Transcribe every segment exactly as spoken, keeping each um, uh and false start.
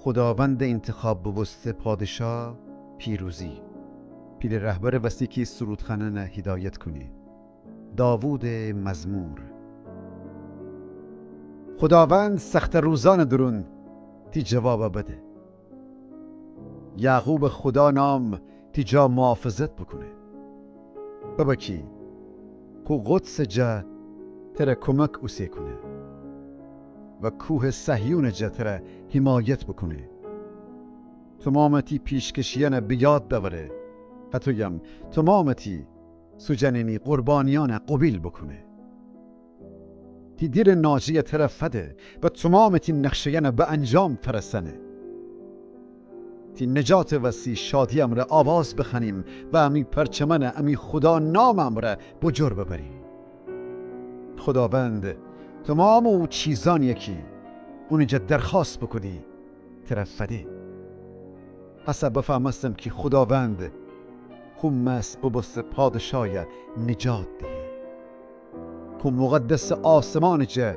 خوداوندٚ اینتخاب بوبوسته پادشا پیروزی. پیله رهبرٚ وسی کی سرودخانأنَ هیدایت کونه. داوودٚ مزمور. خوداوند سختٚ روزأنٚ دورون تی جوابَ بده. یعقوبٚ خودا نام تی جا محافظت بوکونه. ببه کی خو قدسٚ جا تره کمک اوسه کونه و کوهٚ صهیونٚ جا تره حمایت بوکونه. تومامٚ تی پیشکشیأنَ به یاد بأوره، هطویم تومامٚ تی سوجنینی قربانیأنَ قوبیل بوکونه. تی دیلٚ ناجی‌یَ تره فده و تومامٚ تی نقشه‌یأنَ به انجام فأرسأنه. تی نجاتٚ وسی شادی امرأ آواز بخوأنیم و امی پرچمأنَ امی خودا نامٚ امرأ بوجور ببریم. خوداوند تومامٚ او چیزأنی‌یَ کی اونٚ جا درخوأست بوکودی تره فده. هسه بفهمستم کی خوداوند خو مست بوبوسته پادشایَ نجات دهه. خو مقدسٚ آسمانٚ جا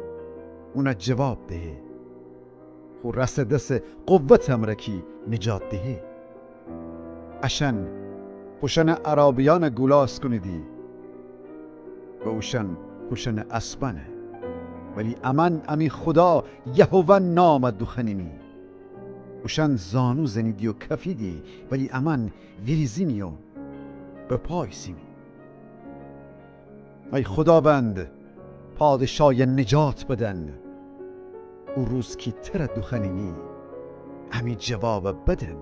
اونَ جواب دهه. خو رأسٚ دسٚ قوتٚ امرأ کی نجات دهه. اشأن خوشأنٚ عرابه‌یأنَ گولاس کونیدی و اوشأن خوشأنٚ اسبأنَ. ولی امأن امی خودا یهوه نامَ دوخوأنیمی. اوشأن زانو زنیدی و کفیدی، ولی امأن ویریزیمی و به پا ایسیمی. ای خوداوند، پادشایَ نجات بدن. او روز کی تره دوخوأنیمی، امی جوابَ بدن.